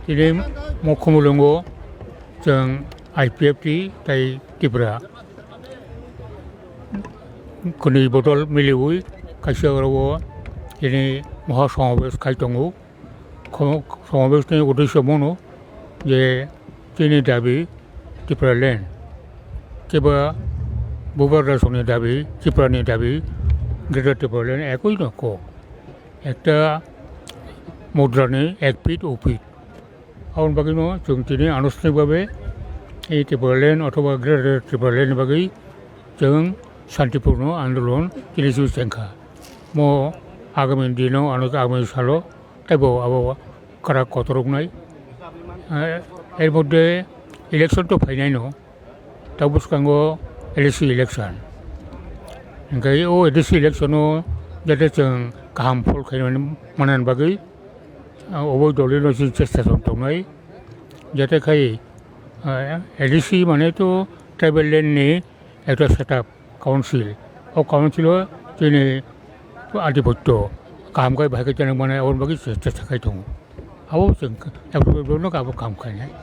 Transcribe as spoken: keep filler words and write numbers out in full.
Tini Mokhumulungo chwng I P F T tei Tripura kwnwi bodol miliwi kaisa oro o tini moha somabesh khai tongo. Kho-, somabeshni uddesyo bono je chini dabi Tipraland, keba bubagrasongni dabi, Tiprani dabi, Greater Tipraland ekoi no kok. Ekta mudrani ek feet, o feet. Aboni bagwino chwng tini anusthanikwbabe ei Tipraland othoba Greater Tipraland ni bagwi chwng shantipurno andolon tini se chengkha. Mo agami dino, ano agami salo teibo abo kwrak kotor wngnai. Eh, er moddhe election to phainaino. Tabuk bwskango A D C election. Hingke o A D C election o jate chwng kaham phol khaimani manani bagwi, ah, obo dolino chini chesta tong tongnai. Jate khai, ah, A D C mane to tribal land ni ekta setup council. O council o chini adhipotyo kaham khai bahai khai chana mane aboni bagwi chesta khai tongo. Abo chwng abo kaham khainai.